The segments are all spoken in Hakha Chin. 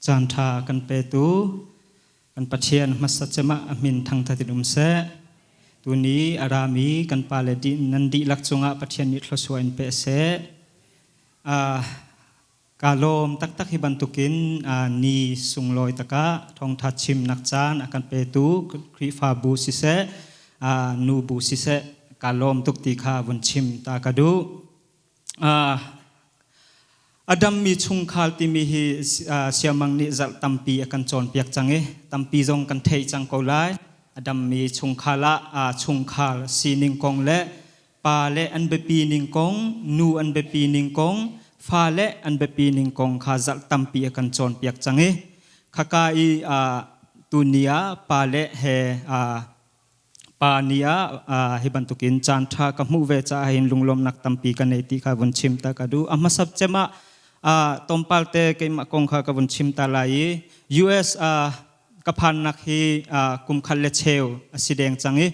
Caanṭha kan petu kan Pathian hmasa cem ah a min thangṭhat in um seh. Tuni a rami kan pale nan dihlak cungah Pathian nih thluachuah in pe seh. Ka lawm taktak hi bantukin ni sunglawi takah thawngṭha chimnak caan a kan petu Khrihfabu siseh, nubu siseh, ka lawm tuk ti kha vun chim ta ka duh. A dammi chungkhar timi hi siamang nih zarh tampi a kan cawnpiak cang i tampi zong kan theih cang ko lai. A dammi chungkhar ah chungkhar sining kong le pa le an biapi ning kong, nu an biapi ning kong, fale an biapi ning kong kha zarh tampi a kan cawnpiak cang i khaka i tuni ah pale he Pa ni ah hi bantukin caan ṭha ka hmuh ve caah hin lunglawmnak tampi ka nei ti kha vun chim ta ka duh. A hmasat cem ah tlawmpal te keimah kong kha ka vun chim ta lai i US ka phannak hi kum khat le cheu a si deng cang i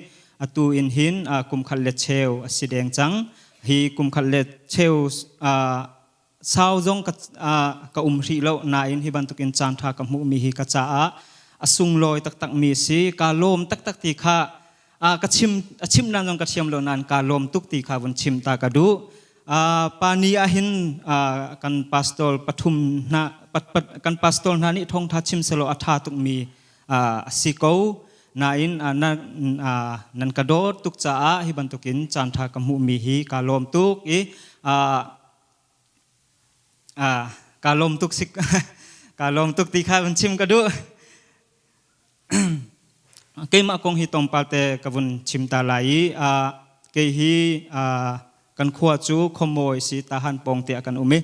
atu in hin kum khat le cheu a si deng cang. Hi kum khat le cheu sau zong ka um hrih lo nain hi bantukin caan ṭha ka hmuhmi hi ka caah a sunglawi taktakmi a si. Kaa lawm taktak ti kha ka chim a chim nan zong ka thiam lo nain kaa lawm tuk ti kha vun chim ta ka duh. Pa ni ah hin kan pastor pathum hna kan pastor hna nih thawngtha chim selaw a ṭha tukmi a si ko nain nan ka dawt tuk caah hi bantukin caan ṭha ka hmuhmi hi kaa lawm tuk i Kaa lawm tuk sik kaa lawm tuk ti kha vun chim ka duh. Keimah kong hi tlawmpal te ka vun chim ta lai i kei hi kan khua cu Khuamawi si Tahan pawng te ah kan um i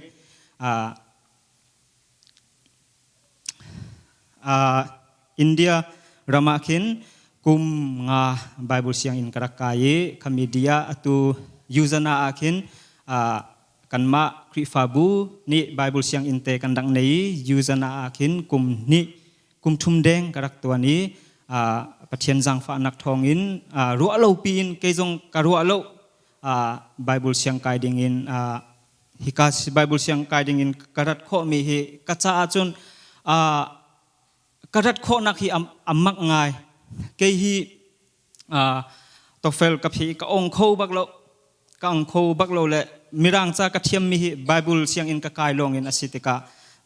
India ram ah khin kum nga Bible sianginn ka rak kai i kha media atu Yuzana ah khin kanmah Khrihfabu nih Bible sianginn te kan rak nei i Yuzana ah khin kum hnih kum thum deng ka rak tuan i Pathian zaangfahnak thawngin ruah lo piin kei zong ka ruah lo Bible siang kai ding in hika Bible siang kai ding in ka rat khawhmi hi ka caah cun ka rat khawhnak hi a mak ngai. Kei hi tofel ka phi ka ong kho bak lo ka ong kho bak lo le mirang ca ka thiammi hi Bible sianginn ka kai lawng in a si tikah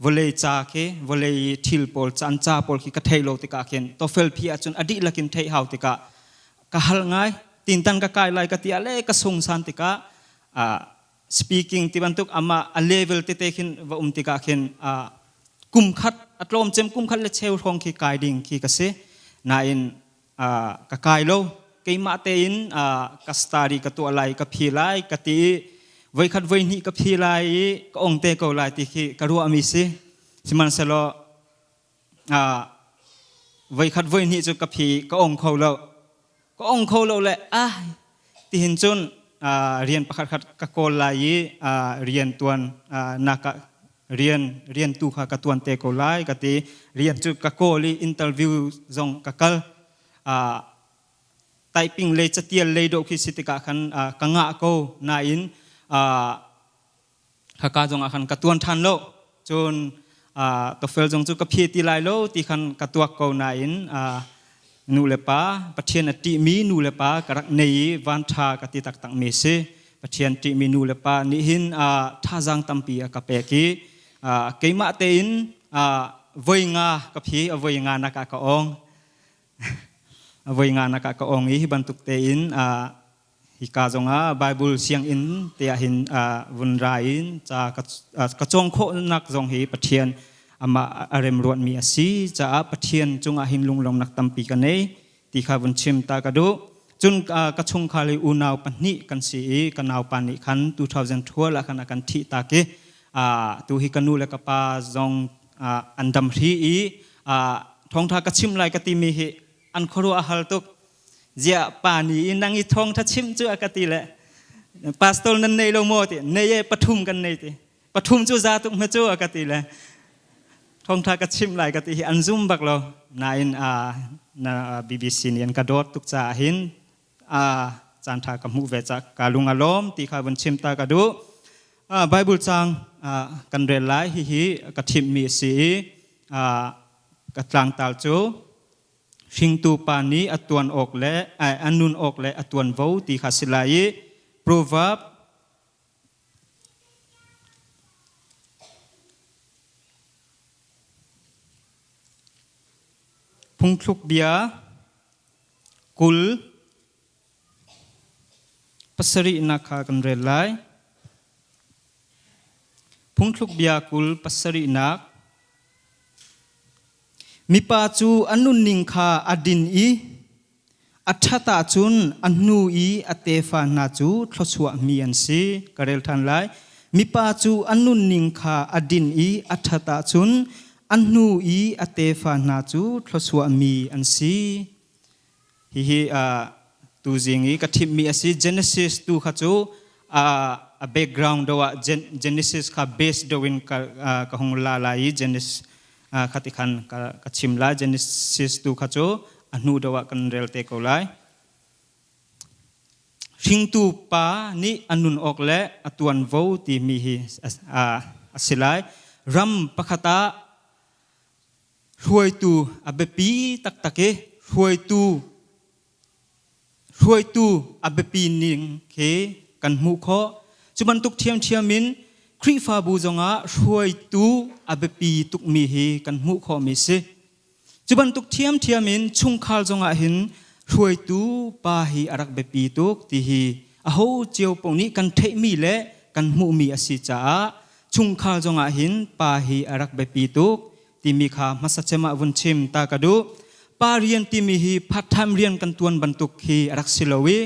vawlei ca khi vawlei thil pawl caan ca pawl khi ka thei lo tikah khin tofel phi ahcun a dihlak in theih hau tikah ka hal ngai. Tintan ka kai lai ka ti ah le ka sungsan tikah speaking ti bantuk ama a level tete khin va um tikah khin kum khat a tlawm cem kum khat le cheu hrawng khi kai ding khi ka si nain ka kai lo. Keimah tein ka study ka tuah lai, ka phi lai ka ti. Voikhat voihnih ka phi lai i ka ong te ko lai ti khi ka ruahmi si. Sihmanhsehlaw voikhat voihnih cu ka phi ka ong kho lo, ka ong kho lo le ah tihin cun rian pakhat khat ka kawl lai i rian tuan nak ah rian tu kha ka tuan te ko lai ka ti. Rian cu ka kawl i interview zong ka kal. Typing lei, catial lei dawh khi si tikah khan ka ngah ko nain haka zong ah khan ka tuan ṭhan lo. Cun tofel zong cu ka phi ti lai lo ti khan ka tuak ko nain nu le pa, Pathian a ṭihmi nu le pa ka rak nei i van ṭha ka ti taktak mi si. Pathian ṭihmi nu le pa nih hin thazaang tampi a ka pek i keimah tein voi nga ka phi, a voi nga nak ah ka ong, a voi nga nak ah ka ong i hi bantuk tein hika zongah Bible sianginn te ah hin vun ra in ca ka cawng khawhnak zong hi Pathian amah a remruatmi a si caah Pathian cungah hin lunglawmnak tampi ka nei ti kha vun chim ta ka duh. Cun ka chungkhar i unau pahnih kan si i ka naupa nih khan 2012 ah khan a kan thih tak i tu hi ka nu le ka pa zong an dam hri i thawngtha ka chim lai ka timi hi an khuaruah a hal tuk. Ziah pa ni i nang i thawngtha chim cu a ka ti le pastor nan nei lo maw ti. Nei e, pathum kan nei ti. Pathum cu za tuk hme cu a ka ti le thawngtha ka chim lai ka ti hi an zum bak lo nain na BBC nih an ka dawt tuk caah hin caan tha ka hmuh ve ca ka lung a lawm ti kha vun chim ta ka duh. Bible cang kan rel lai. Hihi ka thimmi a si i Ka tlangtal cu hringtu pa nih a tuan awk le a nun awk le a tuanvo ti kha si lai i Proverb phungthluk bia 20 pasarihnak kha kan rel lai. Phungthluk bia 27nak Mipa cu a nunning kha a din i a ṭhat ahcun a hnu i a tefa hna cu thluachuahmi an si. Ka rel ṭhan lai. Mipa cu a nunning kha a din i a ṭhat ahcun a hnu i a tefa hna cu thluachuahmi an si. Hihi tuzing i ka thimmi a si. Genesis tu kha cu a background do ah Genesis kha base do in ka hung la lai i Genesis kha ti khan ka chim lai. Genesis tu kha cu a hnu do ah kan rel te ko lai. Hringtu pa nih a nun awk le a tuanvo timi hi a si lai. Ram pakhat ah hruaitu a biapi taktak i hruaitu hruaitu a biapi ning khi kan hmuh khawh. Cu bantuk ṭhiamṭhiam in Khrihfabu zongah hruaitu a biapi tukmi hi kan hmuh khawhmi si. Cu bantuk ṭhiamṭhiam in chungkhar zongah hin hruaitu pa hi a rak biapi tuk ti hi aho cio paoh nih kan theihmi le kan hmuhmi a si caah chungkhar zongah hin pa hi a rak biapi tuk timi kha hmasa cem ah vun chim ta ka duh. Pa rian timi hi part time rian kan tuan bantuk hi a rak si lo i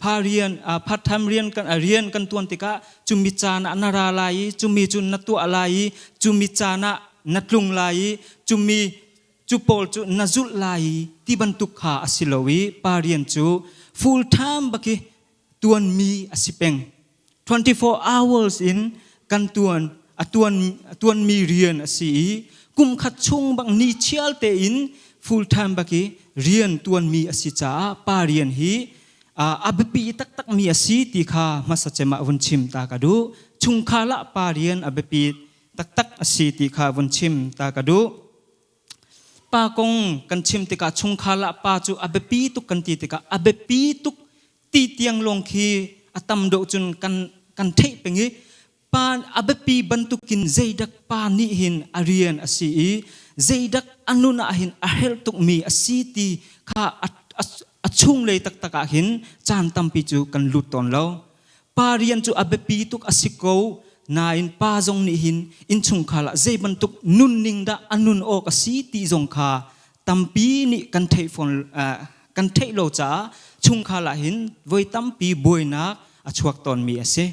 pa rian part time rian kan rian kan tuan tikah cumi caan ah na ra lai i cumi cu na tuah lai i cumi caan ah na tlung lai i cumi cu pawl cu na zulh lai i ti bantuk kha a si lo i pa rian cu full time baki tuanmi a si peng. 24 hours in kan tuan a tuan a tuanmi rian a si i kum khat chung bang ni chial tein full time bak i rian tuanmi a si caah pa rian hi a biapi taktakmi a si ti kha hmasa cem ah vun chim ta ka duh. Chungkhar ah pa rian a biapi taktak a si ti kha vun chim ta ka duh. Pa kong kan chim tikah chungkhar ah pa cu a biapi tuk kan ti tikah a biapi tuk ti tiang lawng khi a tam deuh cun kan kan theih peng i pa a biapi bantukin zeidak pa nih hin a rian a si i zeidak a nun ah hin a herh tukmi a si ti kha a chunglei taktak ah hin caan tampi cu kan lut tawn lo. Pa rian cu a biapi tuk a si ko nain pa zong nih hin innchungkhar ah zei bantuk nunning dah a nun awk a si ti zong kha tampi nih kan theih fawn kan theih lo caah chungkhar ah hin voi tampi buainak a chuak tawnmi a si.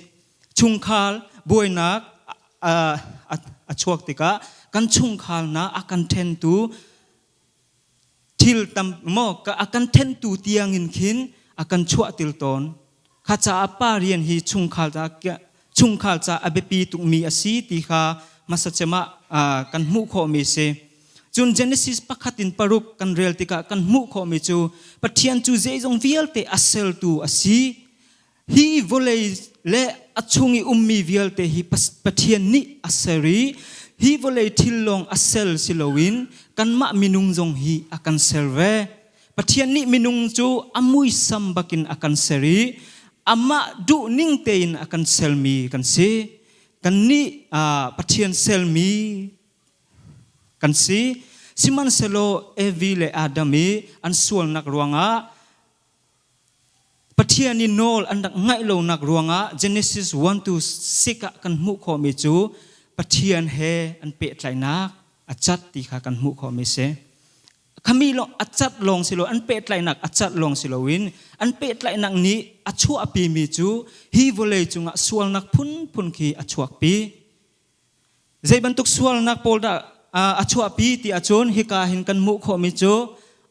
Chungkhar buainak a chuak tikah kan chungkhar hna a kan ṭhentu thil tam maw a kan thentu tiangin khin a kan chuah til tawn. Kha caah pa rian hi chungkhar ca chungkhar ca a biapi tukmi a si ti kha hmasa cem ah kan hmuh khawhmi si. Cun Genesis 1 in 6 kan rel tikah kan hmuh khawhmi cu Pathian cu zeizong vialte a sertu a si. Hi vawlei le a chung i ummi vialte hi Pathian nih a ser i hi vawlei thil lawng a ser si loin kanmah minung zong hi a kan ser ve. Pathian nih minung cu a muisam bakin a kan ser i amah duhning tein a kan sermi kan si. Kannih Pathian sermi kan si. Sihmanhsehlaw Evi le Adam i an sualnak ruangah Pathian i nawl an rak ngaih lonak ruangah Genesis 1 to 6 ah kan hmuh khawhmi cu Pathian he an pehtlaihnak a cat ti kha kan hmuh khawhmi si. Khami lawng a cat lawng si lo an pehtlaihnak a cat lawng si loin an pehtlaihnak nih a chuahpimi cu hi vawlei cungah sualnak phunphun khi a chuakpi. Zei bantuk sualnak pawl dah a chuahpi ti ahcun hika hin kan hmuh khawhmi cu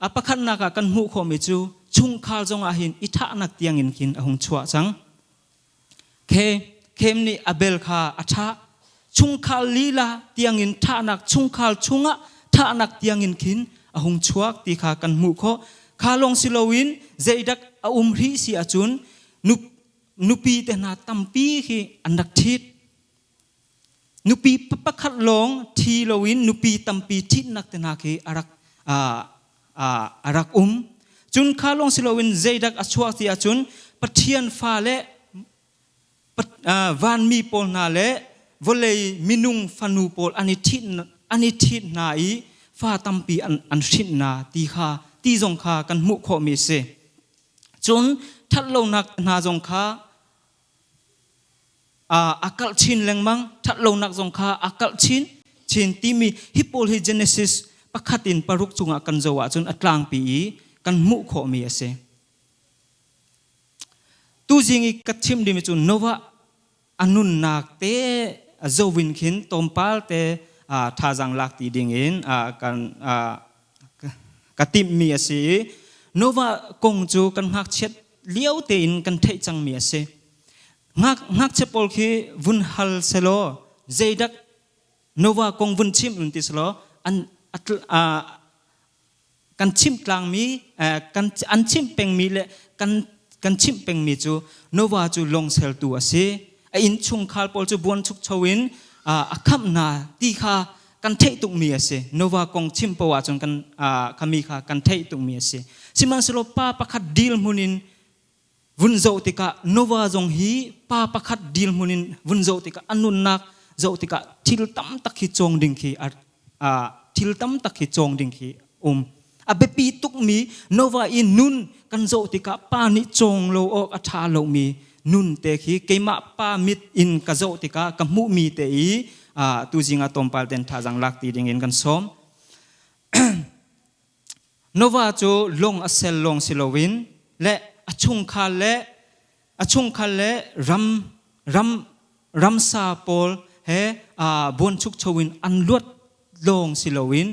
a pakhatnak ah kan hmuh khawhmi cu chungkhar zongah hin i thahnak tiangin khin a hung chuah cang. Khem nih Abel kha a thah. Chungkhar lila tiangin thahnak chungkhar chungah thahnak tiangin khin a hung chuak ti kha kan hmuh khawh. Kha lawng si loin zeidak a um rih si ahcun nupi te hna tampi khi an rak ṭhit. Nupi pakhat lawng thi loin nupi tampi ṭhitnak te hna khi a rak a rak um. Cun kha lawng si loin zeidak a chuak ti ahcun Pathian fa le vanmi pawl hna le vawlei minung fanu pawl an i ṭhit an i ṭhit hna i fa tampi an hrinh hna ti kha ti zong kha kan hmuh khawhmi a si. Cun ṭhatlonak hna zong kha a kalh chin lengmang, ṭhatlonak zong kha a kalh chin chin timi hi pawl hi Genesis pakhat in paruk cungah kan zoh ahcun a tlangpi i kan hmuh khawhmi a si. Tuzing i ka chim dingmi cu Noah a nunnak te zovin khin tlawmpal te thazaang lak ti ding in kan ka timhmi a si i Noah kong cu kan ngakchiat lio tein kan theih cangmi a si. Ngakchia pawl khi vun hal selaw zeidak Noah kong vun chim un ti selaw an kan chimh tlangmi kan an chimh pengmi le kan kan chimh pengmi cu Noah cu lawng sertu a si. A innchungkhar pawl cu buanchukcho in a khamh hna ti kha kan theih tukmi a si. Noah kong chim poah ahcun kan khami kha kan theih tukmi a si. Sihmanhsehlaw pa pakhat dirhmun in vun zoh tikah Noah zong hi pa pakhat dirhmun in vun zoh tikah a nunnak zoh tikah thil tam tak hi cawng ding khi thil tam tak hi cawng ding khi um. A biapi tukmi Noah i nun kan zoh tikah pa nih cawng lo awk a ṭha lomi nun te khi keimah pa mit in ka zoh tikah ka hmuhmi te i tuzing ah tlawmpal ten thazaang lak ti ding in kan sawm. Noah cu lung a sel lawng si loin le a chungkhar le a chungkhar le ram ram ramsa pawl he buanchukcho in an luat lawng si loin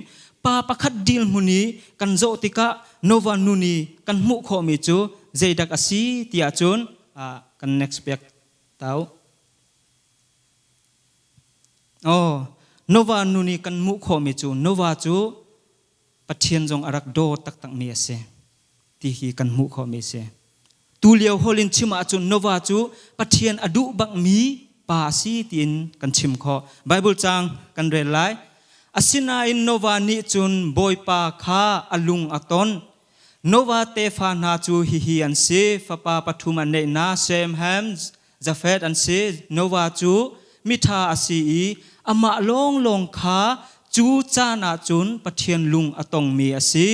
pa pakhat dirhmun i kan zoh tikah Noah nun i kan hmuh khawhmi cu zeidak a si tiah cun kan next pek tau. Oh, Noah nun i kan hmuh khawhmi cu Noah cu Pathian zong a rak daw taktakmi a si ti hi kan hmuh khawhmi a si. Tulio holh in chim ahcun Noah cu Pathian a duh bakmi pa a si tiin kan chim khawh. Bible caang kan rel lai. Asinain Noah nih cun Bawipa kha a lung a ton. Noah tefa hna cu hihi an si. Fapa pathum an neih hna, Shem, Ham, Jafeth an si. Noah cu miṭha a si i amah lawnglawng kha cu caan ah cun Pathian lung a tongmi a si.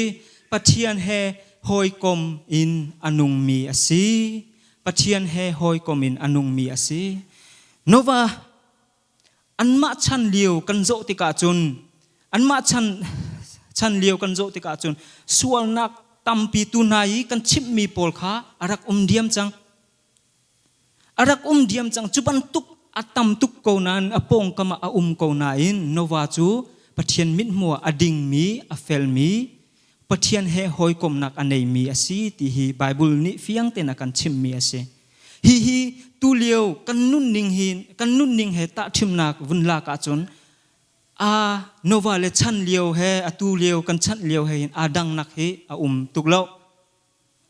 Pathian he hawikom in a nungmi a si. Pathian he hawikom in a nungmi a si. Noah anmah chan lio kan zoh tikah cun anmah chan chan lio kan zoh tikah cun sualnak tampi tu hna i kan chimhmi pawl kha a rak um diam cang. A rak um diam cang. Cu bantuk a tam tuk ko nain a pawngkam ah a um ko nain Noah cu Pathian mithmuh ah a dingmi, a felmi, Pathian he hawikomhnak a neimi a si ti hi Bible nih fiang tein a kan chimhmi a si. Hihi tulio kan nunning hi kan nunning he tahṭhimnak vun lak ahcun a Noah le chan lio he atu lio kan chan lio he hin aa dangnak hi a um tuk lo.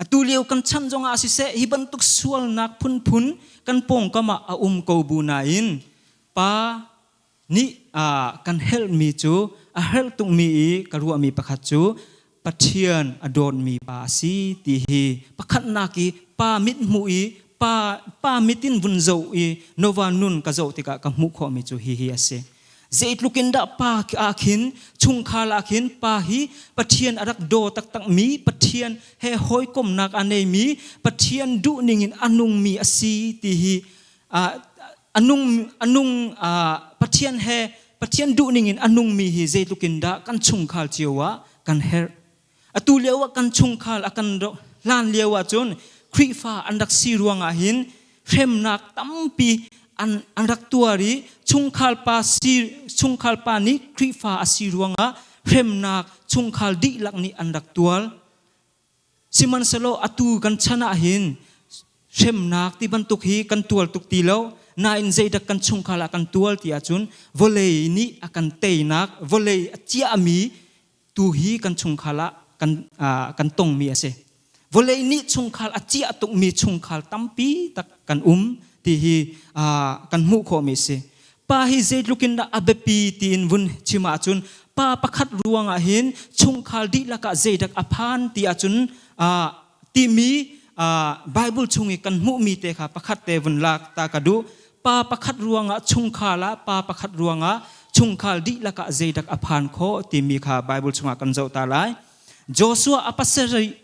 Atu lio kan chan zongah siseh hi bantuk sualnak phunphun kan pawngkam ah a um ko bu nain pa nih kan helhmi cu a helh tukmi i ka ruahmi pakhat cu Pathian a dawtmi pa a si ti hi pakhatnak i pa mithmuh i pa pa mit in vun zoh i Noah nun ka zoh tikah ka hmuh khawhmi cu hihi a si. Zeitluk in dah pa ah khin chungkhar ah khin pa hi Pathian a rak daw taktakmi Pathian he hawikomhnak a neimi Pathian duhning in a nungmi a si ti hi a nung a nung Pathian he Pathian duhning in a nungmi hi zeitluk in dah kan chungkhar cio ah kan herh. Atu lio ah kan chungkhar a kan hlan lio ah cun Khrihfa an rak si ruangah hin hremnak tampi an, an rak tuar i chungkhar pa si chungkhar pa nih Khrihfa a si ruangah hremnak chungkhar dihlak nih an rak tuar. Sihmanhsehlaw atu kan chan ah hin hremnak ti bantuk hi kan tuar tuk ti lo nain zeidak kan chungkhar ah kan tuar ti ahcun vawlei nih a kan teinak vawlei a ciahmi tu hi kan chungkhar ah kan, kan tongmi a si. Vawlei nih chungkhar a ciah tukmi chungkhar tampi tak kan um ti hi kan hmuh khawhmi a si. Pa hi zeitluk in dah a biapi tiin vun chim ahcun pa pakhat ruangah hin chungkhar dihlak ah zeidak a phan ti ahcun timi Bible chung i kan hmuhmi te kha pakhat te vun lak ta ka duh. Pa pakhat ruangah chungkhar ah pa pakhat ruangah chungkhar dihlak ah zeidak a phan khawh timi kha Bible chungah kan zoh ta lai. Joshua a pasarih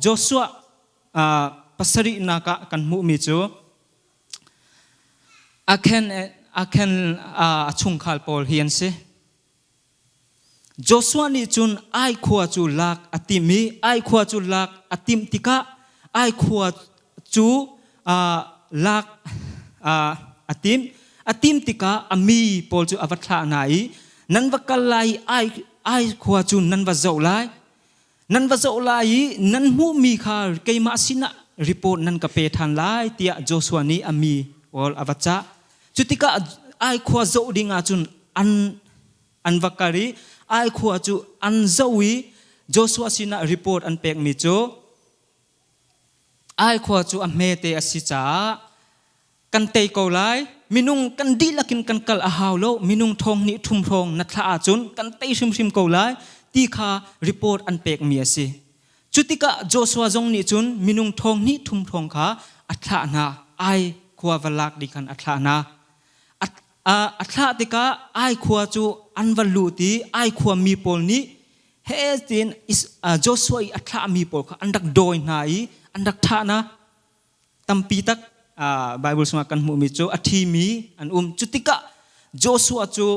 Joshua pasarihnak ah kan hmuhmi cu Akhen a chungkhar pawl hi an si. Joshua nih cun Ai khua cu lak a timh i Ai khua cu lak a timh tikah Ai khua cu lak a timh. A timh tikah a mi pawl cu a va thlah hna i nan va kal lai i Ai khua cu nan va zoh lai. Nan va zoh lai i nan hmuhmi kha keimah sinah report nan ka pe ṭhan lai tiah Joshua nih a mi pawl a va cah. Cu tikah Ai khua zoh ding ahcun an va kal i Ai khua cu an zoh i Joshua sinah report an pekmi cu Ai khua cu a hmete a si caah kan tei ko lai. Minung kan dihlak in kan kal a hau lo. Minung thong nih thum hrawng na thlah ahcun kan tei hrimhrim ko lai ti kha report an pekmi a si. Cu tikah Joshua zong nih cun minung thong hnih thum hrawng kha a thlah hna. Ai khua va lak ding khan a thlah hna. A thlah tikah Ai khua cu an va lut i Ai khua mi pawl nih he tiin Joshua i a thlahmi pawl kha an rak dawi hna i an rak thah hna. Tampi tak Bible chungah kan hmuhmi cu a ṭhimi an um. Cu tikah Joshua cu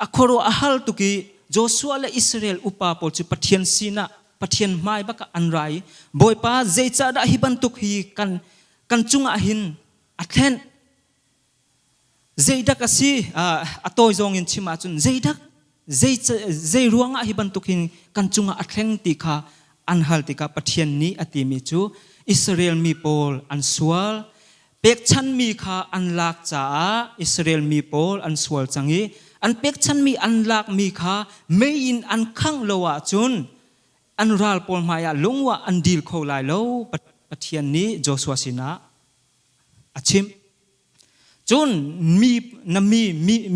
a khuaruah a hal tuk i Joshua le Israel upa pawl cu Pathian sinah Pathian hmai bak ah an ra i Bawipa zeicahdah hi bantuk hi kan cungah hin a thlenh? Zeidak a si? A tawi zong in chim ahcun zeidak zei ruangah hi bantuk hin kan cungah a thleng ti kha an hal tikah Pathian nih a timi cu Israel mi pawl an sual pekchanmi kha an lak caah Israel mi pawl an sual cang i an pekchanmi an lakmi kha mei in an khangh lo ahcun an ral pawl hmaiah lungwah an dil kho lai lo Pathian nih Joshua sinah a chimh. Cun mi na mi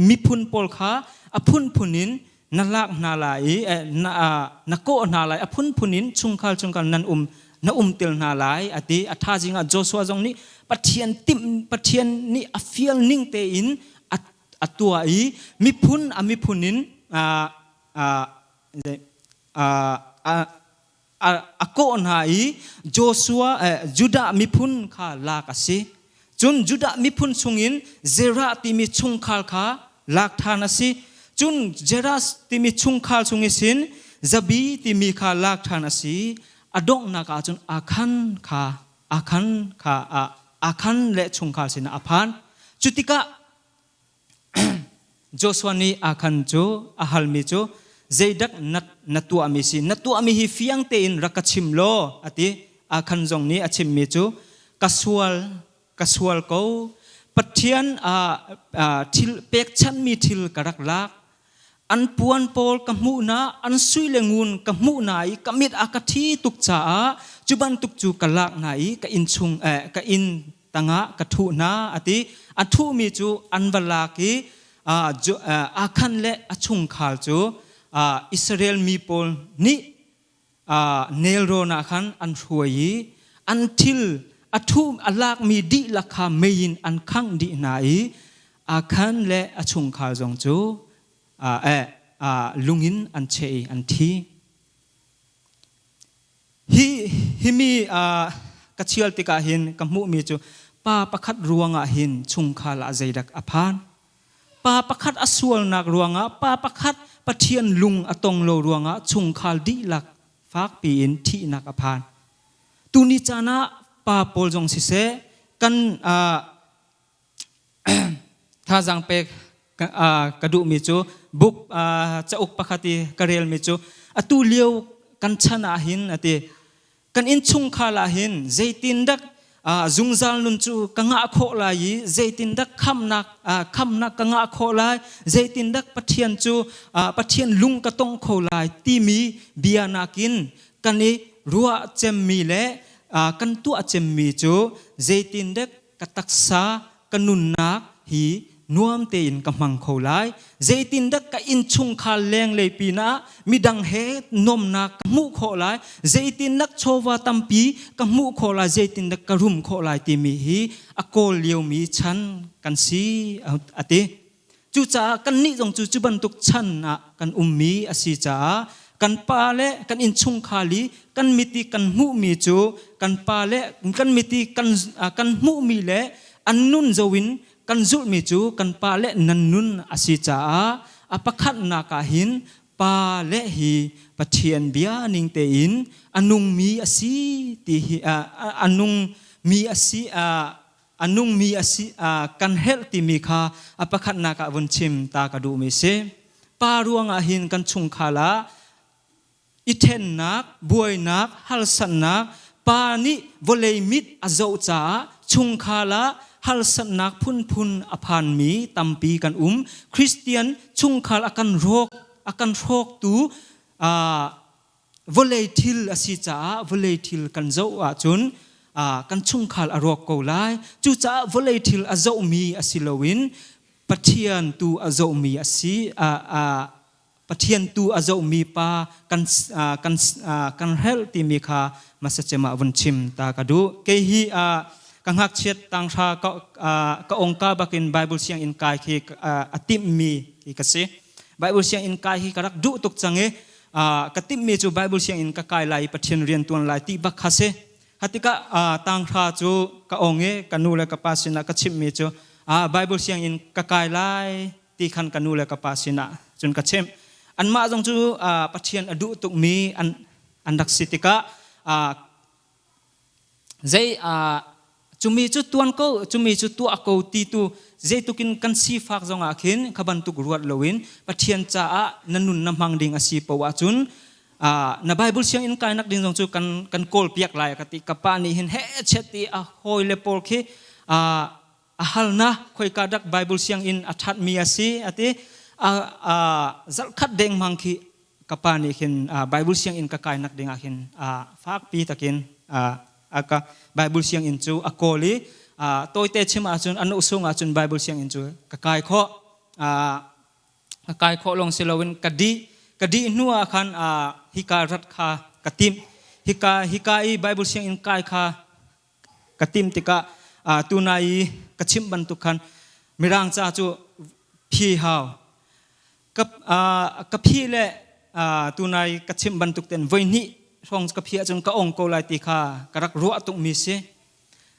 miphun pawl kha a phunphun in na lak hna lai i na kawh hna lai a phunphun in chungkhar chungkhar nan um na um tel hna lai a ti. A thazing ah Joshua zong nih Pathian timh Pathian nih a fial ning tein a tuah i miphun a miphun in a kawh hna i Joshua Judah miphun kha lak a si. Cun Judah miphun chungin Zerah timi chungkhar kha lak ṭhan a si. Cun Zerah timi chungkhar chung sin Zabi timi kha lak ṭhan a si. A donghnak ah cun Akhan kha Akhan kha Akhan le chungkhar sinah a phan. Cu tikah Joshua nih Akhan cu a halmi cu zeidak na tuahmi si na tuahmi hi fiang tein rak ka chim law a ti. Akhan zong nih a chimmi cu ka sual ka sual ko Pathian thil pekchanhmi thil ka rak lak an puan pawl ka hmuh hna an sui le ngun ka hmuh hna i ka mit a ka thi tuk caah cu bantuk cu ka lak hna i ka inn chung ka inn tangah ka thuh hna a ti. A thuhmi cu an va lak i Akhan le a chungkhar cu Israel mi pawl nih nelrawn ah khan an hruai i an thil a thuh a lakmi dihlak kha mei in an khangh dih hna i Akhan le a chungkhar zong cu lung in an cheh i an thi. Hi himi ka chial tikah hin ka hmuhmi cu pa pakhat ruangah hin chungkhar ah zeidak a phan. Pa pakhat a sualnak ruangah pa pakhat Pathian lung a tong lo ruangah chungkhar dihlak fakpi in thihnak a phan. Tuni caan ah pa pawl zong siseh kan Thazaang pek ka duhmi cu book cauk pakhat i ka relmi cu atu lio kan chan ah hin a ti kan innchungkhar ah hin zeitindak zungzal nun cu ka ngah khawh lai i zeitindak khamnak khamnak ka ngah khawh lai zeitindak Pathian cu Pathian lung ka tong kho lai timi bia nakin kan i ruah cemmi le kan tuah cemmi cu zeitindak ka taksa ka nunnak hi nuam tein ka hmang kho lai? Zeitindah ka innchungkhar lenglei pinah midang he nuamnak ka hmuh khawh lai? Zeitindah chawva tampi ka hmuh khawh lai? Zeitindah ka rum khawh lai timi hi a kawl liomi chan kan si a ti. Cucaah kannih zong cu cu bantuk chan ah kan ummi a si caah kan pa le kan innchungkhar i kan mit i kan hmuhmi cu kan pa le kan mit i kan, kan hmuhmi le an nun zo in kan zulhmi cu kan pa le nan nun a si caah a pakhatnak ah hin pa le hi Pathian bia ning tein a nungmi a si ti hi a nungmi a si a nungmi a si kan herh timi kha a pakhatnak ah vun chim ta ka duhmi si. Pa ruangah hin kan chungkhar ah i ṭhennak, buainak, harsatnak, pa nih vawlei mit a zoh caah chungkhar ah harsatnak phunphun a phanmi tampi kan um. Christian chungkhar a kan rawk a kan hrawktu vawlei thil a si caah vawlei thil kan zoh ahcun kan chungkhar a rawk ko lai. Cucaah vawlei thil a zohmi a si loin Pathian tu a zohmi a si. Pathian tu a zohmi pa kan kan kan hrelh timi kha hmasacem ah vun chim ta ka duh. Kei hi ka ngakchiat tanghra ka ongka bakin Bible sianginn kai khi a timhmi ka si. Bible sianginn kai hi ka rak duh tuk cang i ka timhmi cu Bible sianginn ka kai lai i Pathian rian tuan lai ti bak kha si. Hatikah tanghra cu ka ong i ka nu le ka pa sinah ka chimhmi cu Bible sianginn ka kai lai ti khan ka nu le ka pa sinah cun ka chimh. Anmah zong cu Pathian a duh tukmi an an rak si tikah zei cumi cu tuan ko cumi cu tuah ko ti tu zeitukin kan sifak zongah khin kha bantuk ruat loin Pathian caah na nun na hmang ding a si poah ahcun na Bible sianginn kainak ding zong cu kan kan kawl piak lai ka ti ka pa nih hin he chet ti a hawi le pawl khi a halna khoika dak Bible sianginn a thatmi a si a ti zarhkhat dengmang khi ka pa nih khin Bible sianginn ka kainak dingah khin fakpi takin a ka Bible sianginn cu a kawl i tawite chim ahcun an usung ahcun Bible sianginn cu ka kai khawh ka kai khawh lawng si loin ka dih ka dih hnu ah khan hika rat kha ka timh hika hika i Bible sianginn kai kha ka tim tikah tunai i ka chimh bantuk khan mirang ca cu phi hau ka ka phi le tunai ka chimh bantuk ten voi hnih hrawng ka phi ahcun ka ong ko lai ti kha ka rak ruah tukmi si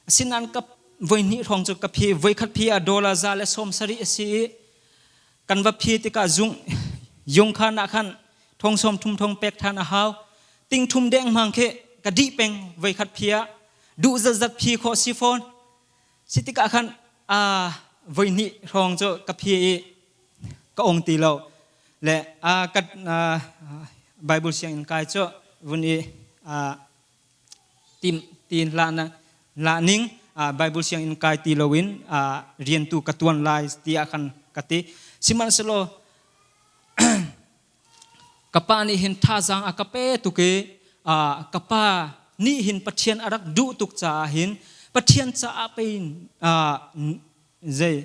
asinain ka voi hnih hrawng cu ka phi voi khat phi ah dollar 170 a si i kan va phi tikah zung yung khan ah khan thong som thum thong pek than a hau ting thum deng mang khi ka dih peng voi khat phi ah duh zat zat phi khawh si fawn si tikah khan a voi hnih hrawng cu ka phi i ka ong ti lo le a ka Bible sianginn kai cu vun i tim tin la na la ning Bible sianginn kai ti loin rian tu ka tuan lai tiah khan ka ti sihmanhsehlaw ka pa nih hin thazaang a ka pe tuk i ka pa nih hin Pathian a rak duh tuk caah hin Pathian caah pei zei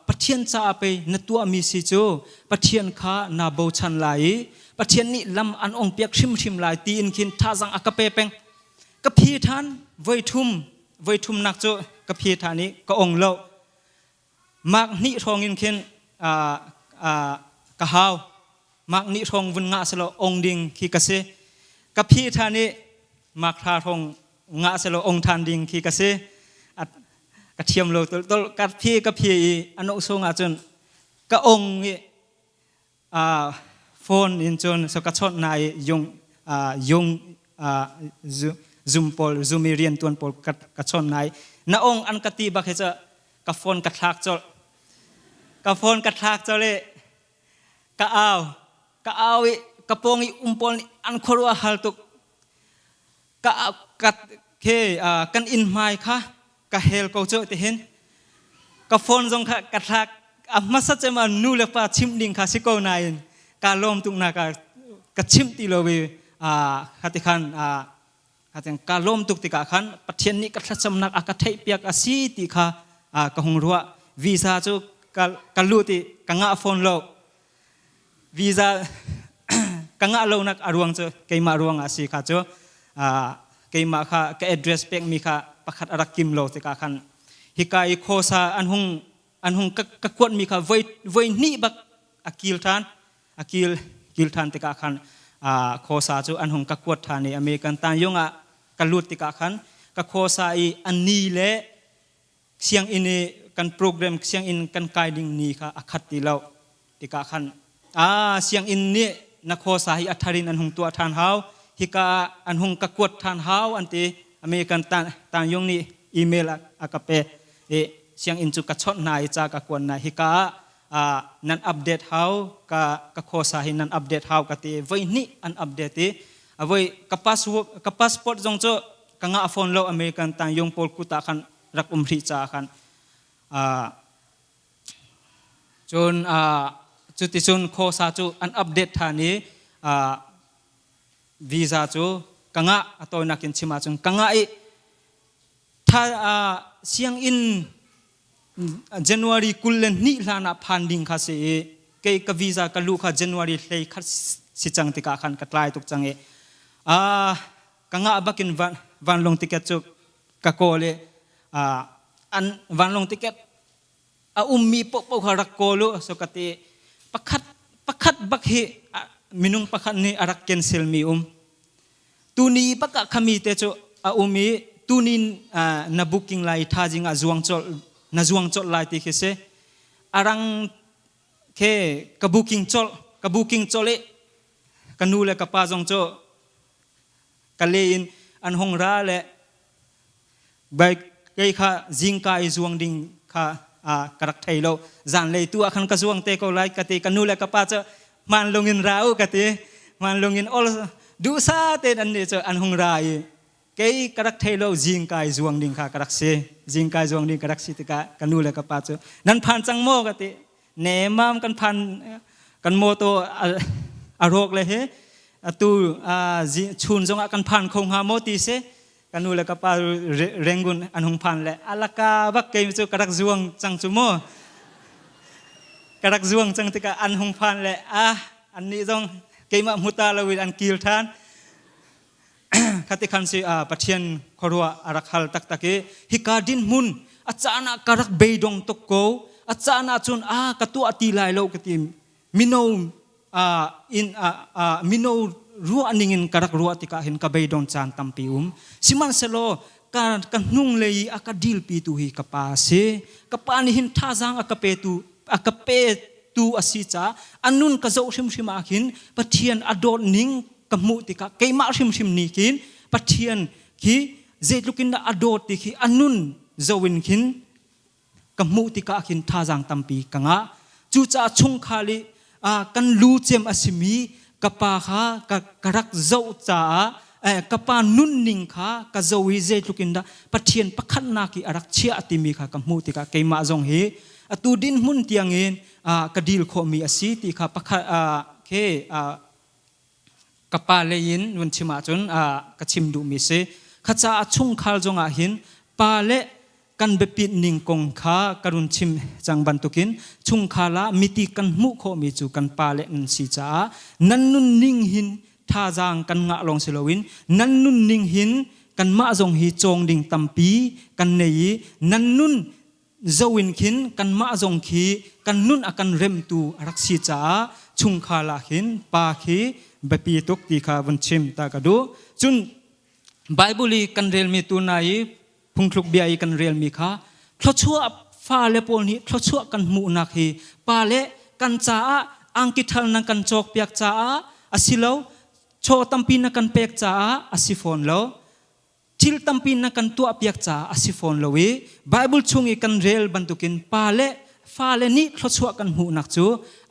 Pathian caah pei na tuahmi si cu Pathian kha naa bochan lai i Pathian nih lam an ong piak hrimhrim lai tiin khin thazaang a ka pe peng ka phi ṭhan voi thum voi thumnak cu ka phi ṭhan i ka ong lo Mark hnih hrawng in khin ka hau. Mark nih hrawng vun ngah selaw ong ding khi ka si. Ka phi ṭhan i mark hra hrawng ngah selaw ong ṭhan ding khi ka si. Ka thiam lo tol tol ka phi ka phi i a no sung ahcun ka ong i phone in cun so ka chawnh na i yung yung zum pawl zumi rian tuan pawl ka chawnh na i na ong an ka ti bak hi cu ka phone ka thlak colh ka phone ka thlak colh i ka au ka au i ka pawng i um pawl nih an khuaruah hal tuk ka ka ke kan inn hmai kha ka hel ko cu ti hin ka phone zong kha ka thlak a hmasa cem ah nu le pa chimh ding kha si ko nain ka lawm tuk na ka ka chimh ti lo i kha ti khan ka lawm tuk tikah khan Pathian nih ka thlacamnak a ka theih piak a si ti kha ka hung ruah visa cu. ka lut i ka ngah fawn lo. Visa ka ngah lonak a ruang cu keimah ruang ah si kha cu keimah kha ka address pekmi kha pakhat a rak kim lo tikah khan hika i khuasa an hung an hung ka kuatmi kha voi voi hnih bak a kil ṭhan a kil kil ṭhan tikah khan khuasa cu an hung ka kuat ṭhan i American tanyung ah ka lut tikah khan ka khuasa i an ni le sianginn i kan program sianginn kan kai ding ni kha a khat ti lo tikah khan a sianginn nih na khuasa hi a thar in an hung tuah ṭhan hau hika ah an hung ka kuat ṭhan hau an ti. American tanyung nih email a ka pe i sianginn cu ka chawnh hna i ca ka kuan hna hika ah nan update hau ka ka khuasa hi nan update hau ka ti. Voi hnih an update i a voi ka passport ka passport zong cu ka ngah fawn lo. American tanyung pawl kut ah khan rak um hrih caah khan cun cuticun khuasa cu an update ṭhan i visa cu ka ngah. A tawinak in chim ahcun ka ngah i tha sianginn January 22 hlan ah phan ding kha si i kei ka visa ka luh kha January 21 si cang tikah khan ka tlai tuk cang i ka ngah bakin vanlawng ticket cu ka kawl i an vanlawng ticket a ummi paohpaoh kha rak kawl u so ka ti. Pakhat pakhat bak hi minung pakhat nih a rak cancel mi um. Tuni bak ah khami te cu a um i tuni na booking lai thazing ah zuang colh na zuang colh lai ti khi si. Arang khe ka booking colh ka booking colh i ka nu le ka pa zong cu ka le in an hong ra le bai kei kha zingka i zuang ding kha ka rak thei lo. Zanlei tu ah khan ka zuang te ko lai ka ti. Ka nu le ka pa cu hmanlung in ra u ka ti. Hmanlung in ol duhsa tein an nih cu an hung ra i kei ka rak thei lo zingka i zuang ding kha ka rak si. Zingka i zuang ding ka rak si tikah ka nu le ka pa cu nan phan cang maw ka ti. Nemam kan phan kan motor a rawk le he atu chun zongah kan phan kho hnga maw ti si. Ka nu le ka pa Rangoon an hung phan le alaka bak kei cu ka rak zuang cang cu mu. Ka rak zuang cang tikah an hung phan le ah an nih zong keimah hmuta loin an kil ṭhan. Khati khan si Pathian khuaruah a rak hal taktak i hika dinhmun a caan ah ka rak beidong tuk ko. A caan ah cun a ka tuah ti lai lo ka ti. Mino in mino ruah ning in ka rak ruah tikah hin ka beidong caan tampi um. Sihmanhsehlaw ka ka hnung lei i a ka dilpi tu hi ka pa a si. Ka pa nih hin thazaang a ka petu a ka petu a si caah a nun ka zoh hrimhrim ah khin Pathian a dawt ning ka hmuh tikah keimah hrimhrim nih khin Pathian khi zeitluk in dah a dawt ti khi a nun zoh in khin ka hmuh tikah khin thazaang tampi ka ngah. Cucaah chungkhar i kan lu cem a simi ka pa kha ka rak zoh caah ka pa nunning kha ka zoh i zeitluk in dah Pathian pakhatnak i a rak chiah timi kha ka hmuh tikah keimah zong hi atu dinhmun tiangin ka dil khawhmi a si ti kha pakhat ke ka pa lei in vun chim ahcun ka chim duhmi si. Kha caah chungkhar zongah hin pa le kan biapit ning kong kha ka run chim cang bantukin chungkhar ah miti kan hmuh khawhmi cu kan pa le nan si caah nan nunning hin thazaang kan ngah lawng si loin nan nunning hin kanmah zong hi cawng ding tampi kan nei i nan nun zo in khin kanmah zong khi kan nun a kan remtu a rak si caah chungkhar ah hin pa khi biapi tuk ti kha vun chim ta ka duh. Cun Bible i kan relmi tu na i phungthluk bia i kan relmi kha thluachuah fale pawl nih thluachuah kan hmuhnak hi pale kan caah angki thal nan kan cawkpiak caah a si lo, chaw tampi na kan pek caah a si fawn lo, thil tampi na kan tuahpiak caah a si fawn lo i Bible chung i kan rel bantukin pale fale nih thluachuah kan hmuhnak cu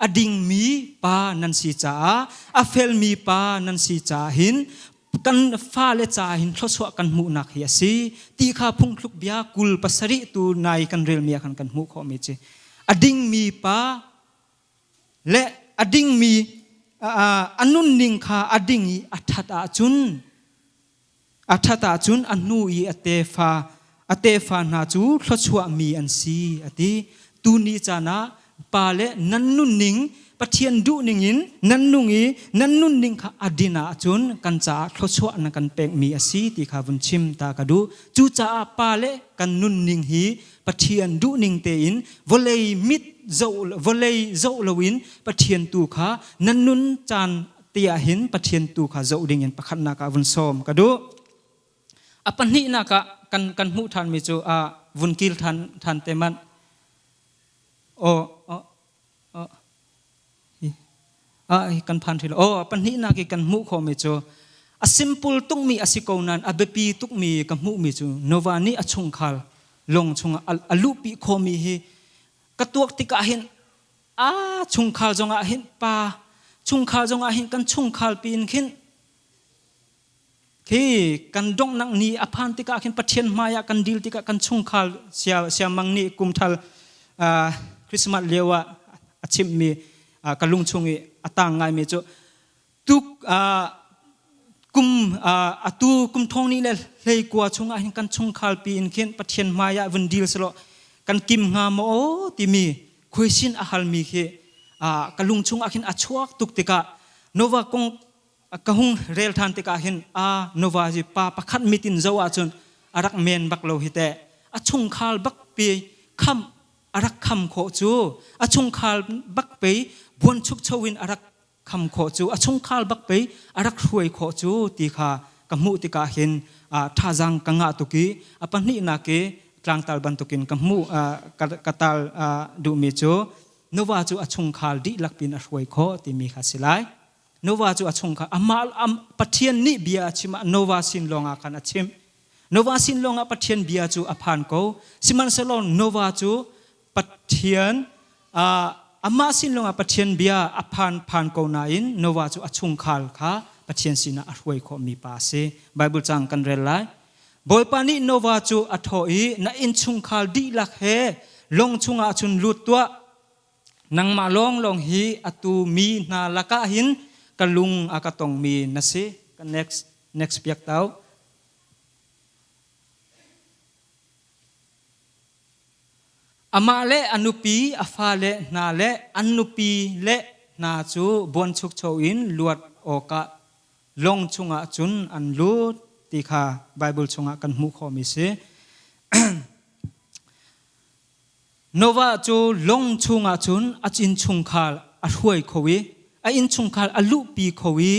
a dingmi pa nan si caah a felmi pa nan si caah hin kan fale caah hin thluachuah kan hmuhnak hi a si ti kha phungthluk bia 27 tu nai kan relmi ah khan kan hmuh khawhmi ci a dingmi pa le a dingmi a nunning kha a ding i a ṭhat ahcun a ṭhat ahcun a hnu i a tefa a tefa hna cu thluachuahmi an si a ti. Tuni caan ah pa le nan nunning Pathian duhning in nan nung i nan nunning kha a din ahcun kan caah thluachuah na kan pekmi a si ti kha vun chim ta ka duh. Cucaah pa le kan nunning hi Pathian duhning tein vawlei mit zoh vawlei zoh loin Pathian tu kha nan nun caan te ah hin Pathian tu kha zoh ding in pakhatnak ah vun sawm ka duh. A pahnihnak ah kan kan hmuh ṭhanmi cu ah vun kil ṭhan ṭhan te manh. Aw aw aw hi ah kan phan hrih lo. Aw pahnihnak i kan hmuh khawhmi cu a simple tukmi a si ko nain a biapi tukmi ka hmuhmi cu Nova nih a chungkhar lawng chungah a luhpi khawhmi hi ka tuak tikah hin a chungkhar zongah hin pa chungkhar zongah hin kan chungkhar piin khin Khi kan donghnak ni a phan tikah khin Pathian hmai ah kan dil tikah kan chungkhar sia siamang nih kumthal uh, Christmas lio ah a chimhmi uh, ka lung chung i a tang ngaimi cu tuk uh, kum uh, atu kum thong ni le hlei kua chungah hin kan chungkhar pi in khin Pathian hmai ah vun dil selaw kan kim hnga maw timi khuaisin a halmi khi uh, ka lung chung ah khin a chuak tuk tikah Nova kong ka hung rel ṭhan tikah hin a nuva hi pa pakhat mit in zoh ahcun a rak men bak lo hi teh. A chungkhar bak pi kham a rak kham khawh cu a chungkhar bak pei buanchukcho in a rak kham khawh cu a chungkhar bak pei a rak hruai khawh cu ti kha ka hmuh tikah hin thazaang ka ngah tuk i a pahnihnak i tlangtar bantukin ka hmuh ka tal duhmi cu nuva cu a chungkhar dihlak pin a hruai khawh timi kha si lai. Noah cu a chung kha amah Pathian nih bia a chim ah Noah sin lawngah khan a chimh. Noah sin lawngah Pathian bia cu a phan ko. Sihmanhsehlaw Noah cu Pathian amah sin lawngah Pathian bia a phan phan ko nain Noah cu a chungkhar kha Pathian sinah a hruai khawhmi pa a si. Bible cang kan rel lai. Bawipa nih Noah cu a thawh i na innchungkhar dihlak he lawng chungah cun lut tuah. Nangmah lawnglawng hi atu mi hna lakah hin ka lung a ka tongmi na si. Ka next next piak tau. Amah le a nupi, a fale hna le an nupi le hna cu buanchukcho in luat awkah lawng chungah cun an lut ti kha Bible chungah kan hmuh khawhmi si. Noah cu lawng chungah cun a innchungkhar a hruai kho i a innchungkhar a luhpi kho i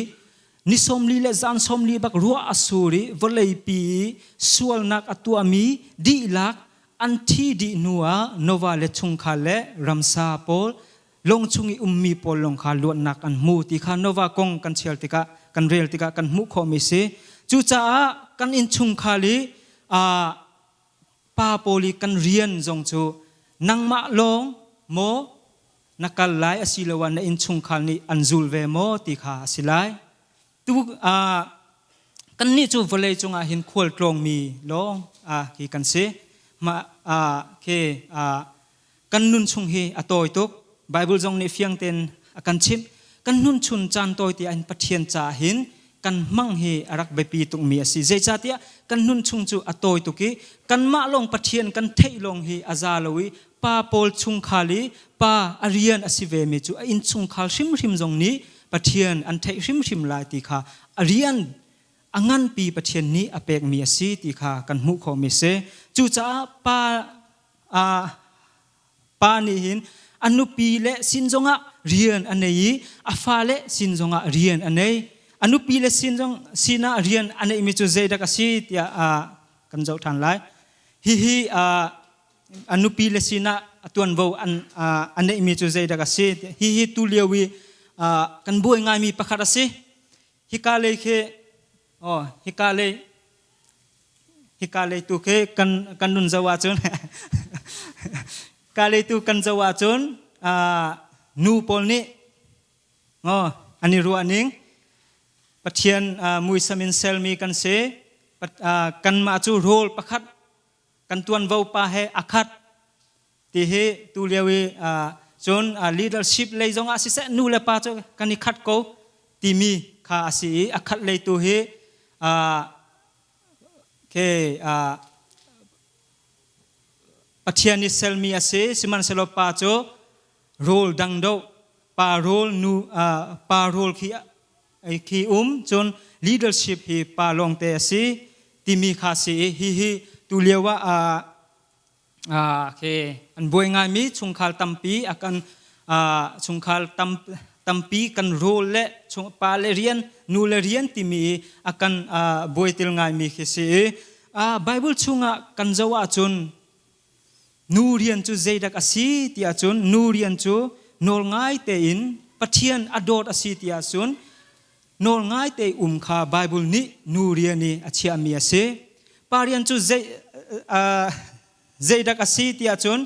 ni 40 le zan 40 bak ruah a sur i vawleipi i sualnak a tuahmi dihlak an thi dih hnuah Noah le chungkhar le ramsa pawl lawng chung i ummi pawl lawng kha luatnak an hmu ti kha Noah kong kan chial tikah kan rel tikah kan hmuh khawhmi si. Cucaah kan innchungkhar i pa pawl i kan rian zong cu nangmah lawng maw na kal lai asiloah na innchungkhar nih an zul ve maw ti kha a si lai. Tu kannih cu vawlei cungah hin khual tlawngmi lawng hi kan si. Mah khi kan nun chung hi a tawi tuk. Bible zong nih fiang tein a kan chimh. Kan nun chun caan tawi te ah hin Pathian caah hin kan hmang hi a rak biapi tukmi a si. Zeicahtiah kan nun chung cu a tawi tuk i kanmah lawng Pathian kan theih lawng hi a za lo i pa pawl chungkhal i pa a rian a si vemi cu a innchungkhal hrimhrim zong nih Pathian an theih hrimhrim lai ti kha a rian a nganpi Pathian nih a pekmi a si ti kha kan hmuh khawhmi a si. Cucaah pa pa nih hin a nupi le sin zongah rian a nei i a fale sin zongah rian a nei. A nupi le sin zong sinah rian a neihmi cu zeidak a si tiah kan zoh ṭhan lai. Hihi a nupi le sinah a tuanvo an a neihmi cu zeidak a si. Hihi tu lio i kan buai ngaimi pakhat a si. Hika lei khi oh hika lei hika lei tu khi kan kan nun zoh ahcun ka lei tu kan zoh ahcun nu pawl nih oh an i ruah ning Pathian muisam in sermi kan si kanmah cu rawl pakhat kan tuanvo pa he a khat ti hi tu lio i cun leadership lei zongah siseh nu le pa cu kan i khat ko timi kha a si i a khat lei tu hi ke. Pathian nih selmi a si. Sihmanhsehlaw pa cu rawl dang do pa rawl nu pa rawl khi khi um cun leadership hi pa lawngte a si timi kha si i hihi tu lio ah khi an buai ngaimi chungkhar tampi a kan chungkhar tam tampi kan rawl le chung pa le rian nu le rian timi a kan buaitil ngaimi khi si i Bible chungah kan zoh ahcun nu rian cu zeidak a si ti ahcun nu rian cu nawl ngai tein Pathian a dawt a si ti ahcun nawl ngai te um kha Bible nih nu rian i a chiahmi a si. Pa rian cu zei zeidak a si ti ahcun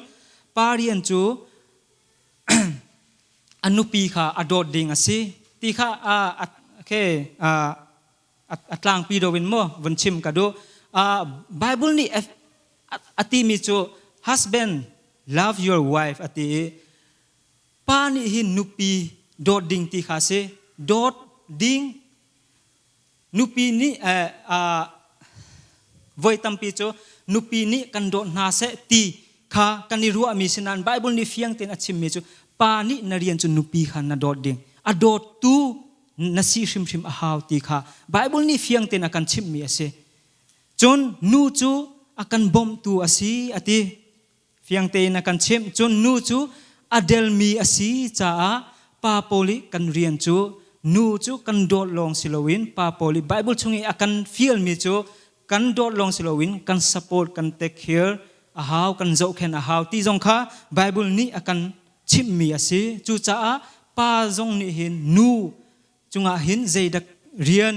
pa rian cu a nupi kha a dawt ding a si ti kha okay, a tlangpi do in maw vun chim ka duh. Bible nih a timi cu husband love your wife a ti i pa nih hin nupi dawt ding ti kha si. Dawt ding nupi nih voi tampi cu nupi nih kan dawt hna seh ti kha kan i ruahmi si nain Bible nih fiang tein a chimmi cu pa nih na rian cu nupi kha na dawt ding a dawttu na si hrimhrim a hau ti kha Bible nih fiang tein a kan chimhmi a si. Cun nu cu a kan bawmhtu a si a ti. Fiang tein a kan chimh. Cun nu cu a delmi a si caah pa pawl i kan rian cu nu cu kan dawt lawng si loin pa pawl i Bible chung i a kan fialmi cu kan dawt lawng si loin kan support kan take care a hau kan zohkhenh a hau ti zong kha Bible nih a kan chimhmi a si. Cucaah pa zong nih hin nu cungah hin zeidak rian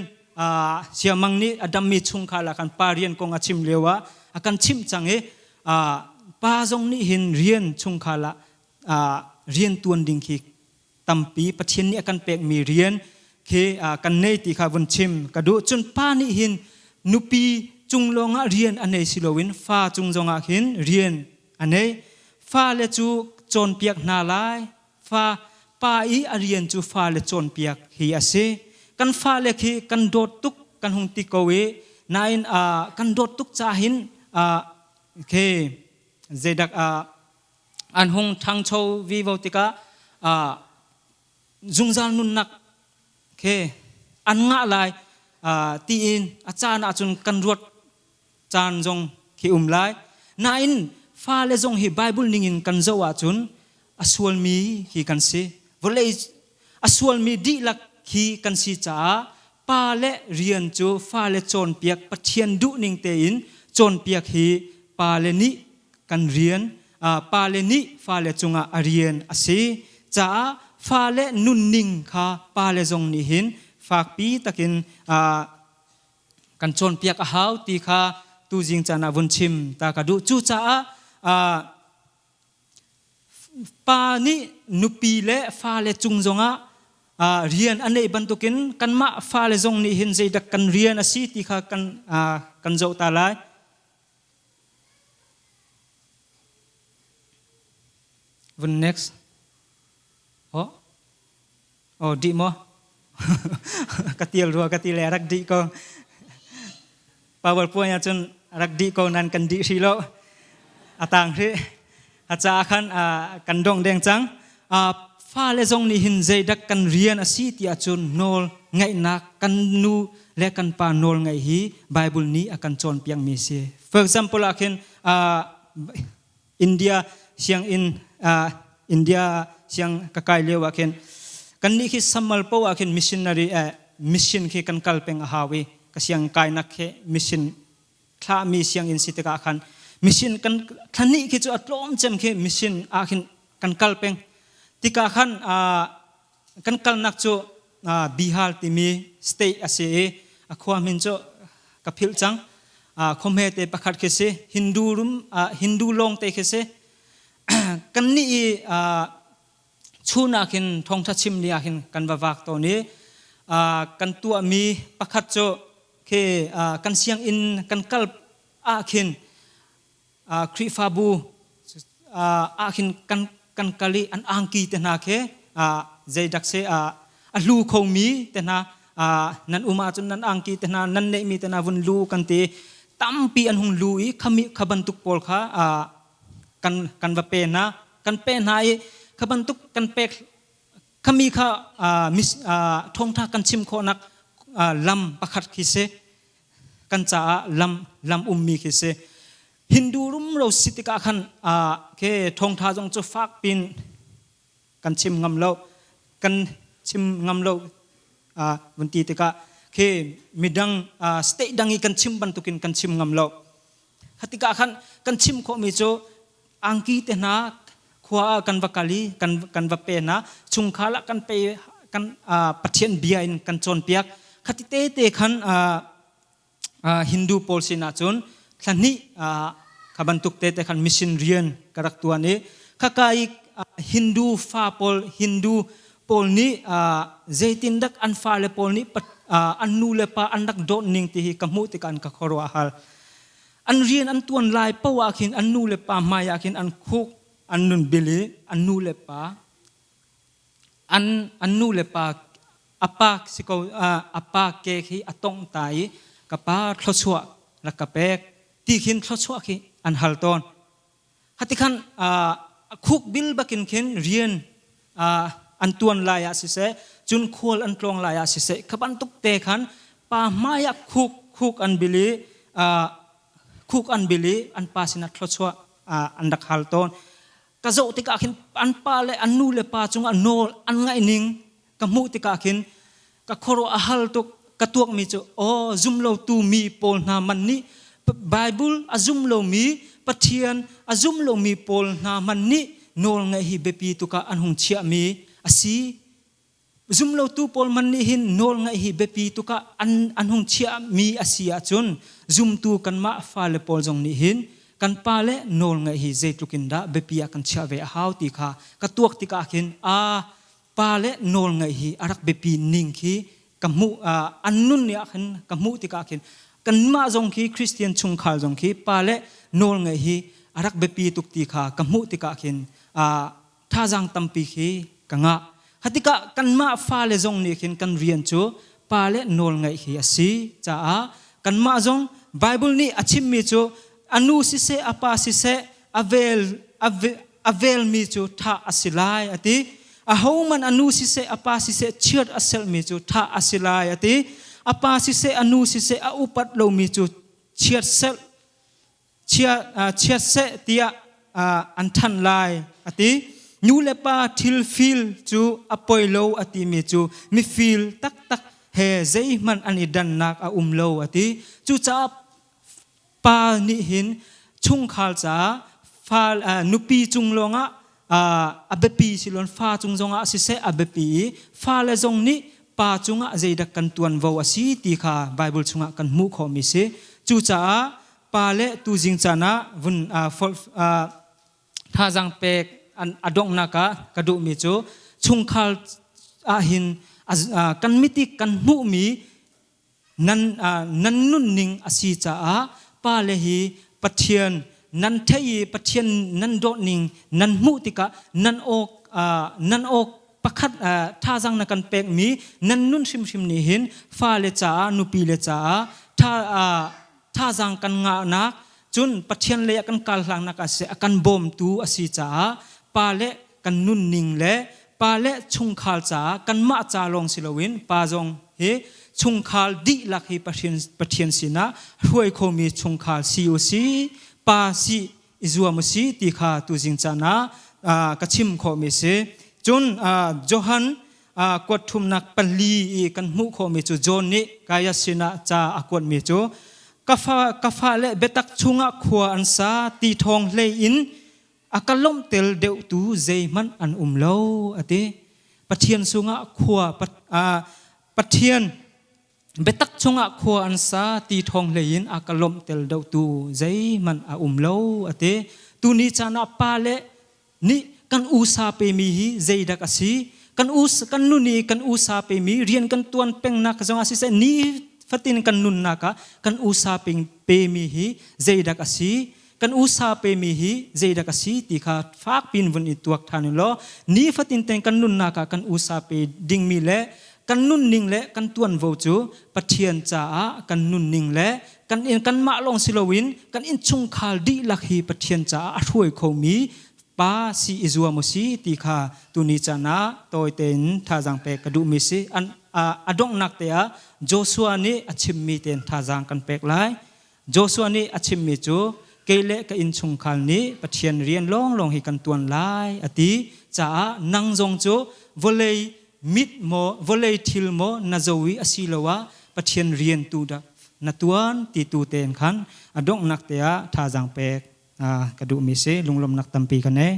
siamang nih a dammi chungkhar ah khan pa rian kong a chim lio ah a kan chimh cang i pa zong nih hin rian chungkhar ah rian tuan ding khi tampi Pathian nih a kan pekmi rian khi kan nei ti kha vun chim ka duh. Cun pa nih hin nupi cung lawngah rian a nei si loin fa cung zongah hin rian a nei. Fale cu cawnpiak hna lai. Fa pa i a rian cu fale cawnpiak hi a si. Kan fale khi kan dawt tuk kan hung ti ko i nain kan dawt tuk ca hin khi zeidak an hung ṭhangcho vivo tikah zungzal nunnak khi an ngah lai tiin a caan ahcun kan ruat caan zong khi um lai. Nain fale zong hi Bible ningin kan zoh ahcun a sualmi hi kan si. Vawlei a sualmi dihlak hi kan si caah pa le rian cu fale cawnpiak Pathian duhning tein cawnpiak hi pale nih kan rian pale nih fale cungah a rian a si caah fale nunning kha pale zong nih hin fakpi takin kan cawnpiak a hau ti kha tuzing caan ah vun chim ta ka duh. Cucaah pa nih nupi le fale cung zongah rian a neih bantukin kanmah fale zong nih hin zeidak kan rian a si ti kha kan kan zoh ta lai. Vun next. Oh. Oh, dih maw? ka tial rua ka ti le rak dih ko. PowerPoint ahcun rak dih ko nan kan dih hri lo. A tang hri. A caah khan kan dong deng cang. Fale zong nih hin zeidak kan rian a si ti ahcun nawl ngaihnak kan nu le kan pa nawl ngaih hi Bible nih a kan cawnpiakmi si. For example ah khin India sianginn India siang ka kai lio ah khin kan nih khi samal po ah khin missionary mission khi kan kal peng a hau i ka siang kainak khi mission thlahmi sianginn si tikah khan mission kan thlani khi cu a tlawm cem khi mission ah khin kan kal peng tikah khan kan kalnak cu Bihar timi state a si i a khua min cu ka philh cang. Khua te pakhat khi si Hindu rum Hindu lawng te khi si. Kan nih i chun ah khin thawngtha chim ni ah khin kan va vak tawn i kan tuahmi pakhat cu khi kan sianginn kan kal ah khin Khrihfabu ah khin kan kan kal i an angki te hna khi zeidak se a hlu khomi te hna nan um ahcun nan angki te hna nan neihmi te hna vun lu kan ti tampi an hung lu i khami kha bantuk pawl kha. kan kan va pe hna. Kan pe hna i kha bantuk kan pek khami kha thawngtha kan chim khawhnak lam pakhat khi si. Kan caah lam lam ummi khi si. Hindu rumro si tikah khan ke thawngtha zong cu fak pin kan chim ngam lo. Kan chim ngam lo vun ti tikah khi midang state dang i kan chim bantukin kan chim ngam lo. Khatikah khan kan chim khawhmi cu angki te hna khua ah kan va kal i kan kan va pe hna chungkhar ah kan pe kan Pathian bia in kan cawnpiak khati te te khan Hindu pawl sinah cun thla hnih kha bantuk te te khan mission rian ka rak tuan i khaka i Hindu fa pawl Hindu pawl nih zeitindak an fale pawl nih an nu le pa an rak dawt ning ti hi ka hmuh tikah an ka khuaruah hal. An rian an tuan lai paoh ah khin an nu le pa hmai ah khin an khuk an nun bil i an nu le pa an an nu le pa a pa si ko a pa ke khi a tongh ta i ka pa thluachuah rak ka pek ti khin thluachuah khi an hal tawn. Hatikhan khuk bil bakin khin rian an tuan lai ah siseh cun khual an tlawng lai ah siseh kha bantuk te khan pa hmai ah khuk khuk an bil i khuk an bil i an pa sinah thluachuah an rak hal tawn. Ka zoh tikah khin an pa le an nu le pa cungah nawl an ngaih ning ka hmuh tikah khin ka khuaruah a hal tuk. Ka tuakmi cu aw zum lotu mi pawl hna man nih Bible a zum lomi Pathian a zum lomi pawl hna man nih nawl ngaih hi biapi tuk ah an hung chiahmi a si. Zumlotu pawl man nih hin nawl ngaih hi biapi tuk ah an an hung chiahmi a si ahcun zumtu kanmah fale pawl zong nih hin kan pale nawl ngaih hi zeitluk in dah biapi ah kan chiah ve a hau ti kha ka tuak tikah khin a pale nawl ngaih hi a rak biapi ning khi ka hmuh an nun ni ah khin ka hmuh tikah khin kanmah zong khi Christian chungkhar zong khi pale nawl ngaih hi a rak biapi tuk ti kha ka hmuh tikah khin thazaang tampi khi ka ngah. Khatikah kanmah fale zong nih khin kan rian cu pale nawl ngaih hi a si caah kanmah zong Bible nih a chimmi cu a nu siseh a pa siseh a vel a velmi cu thah a si lai a ti. Ahohmanh a nu siseh a pa siseh chiat a selhmi cu thah a si lai a ti. A pa siseh a nu siseh a upat lomi cu chiat selh chiat seh tiah an thanh lai a ti. Nu le pa thil fil cu a poi lo a timi cu mifil taktak he zeihmanh an i dannak a um lo a ti. Cucaah pa nih hin chungkhar caah fa nupi cung lawngah a biapi silon fa cung zongah siseh a biapi i fale zong nih pa cungah zeidah kan tuanvo a si ti kha Bible chungah kan hmuh khawhmi si. Cucaah pa le tuzing caan ah vun thazaang pek a donghnak ah ka duhmi cu chungkhar ahhin kan mit i kan hmuhmi nan nan nunning a si caah pale hi Pathian nan theih i Pathian nan dawtning nan hmuh tikah nan awk nan awk pakhat thazaang na kan pekmi nan nun hrimhrim nih hin fale caah nupi le caah tha thazaang kan ngahnak cun Pathian lei ah kan kal hlangnak a si a kan bawmtu a si caah pa le kan nunning le pa le chungkhar caah kanmah ca lawng si loin pa zong hi chungkhar dihlak hi Pathian Pathian sinah hruai khomi chungkhar si u si pa si i zuam u si ti kha tuzing caan ah ka chim khawhmi si. Cun Johan kuat thumnak pali i kan hmuh khawhmi cu John nih Gaius sinah ca a kuatmi cu ka fa ka fale biatak chungah khua an sa ti thawng hlei in a ka lawmhtel deuhtu zeihmanh an um lo a ti. Pathian sungah khua Pathian biatak chungah khua an sa ti thawng hlei in a ka lawmhtel deuhtu zeihmanh a um lo a ti. Tuni caan ah pa le nih kan usa pemi hi zeidak a si? Kan us kan nun i kan usa pemi rian kan tuan pengnak zongah siseh ni fatin kan nunnak ah kan usa pemi hi zeidak a si? Kan usa pemi hi zeidak a si ti kha fak pin vun i tuak ṭhan u law nifatin ten kan nunnak ah kan usa pe dingmi le Kan nunning le kan tuanvo cu Pathian caah kan nunning le kan in kanmah lawng si loin kan innchungkhar dihlak hi Pathian caah a hruai khomi pa si i zuam u si ti kha tuni caan ah tawi tein thazaang pek ka duhmi si. An a donghnak te ah Joshua nih a chimmi tein thazaang kan pek lai. Joshua nih a chimmi cu kei le ka innchungkhar nih Pathian rian lawnglawng hi kan tuan lai a ti caah nang zong cu vawlei mit maw vawlei thil maw na zo i asiloah Pathian rian tu dah na tuan ti tu tein khan a donghnak te ah thazaang pek ka duhmi si. Lunglawmhnak tampi ka nei.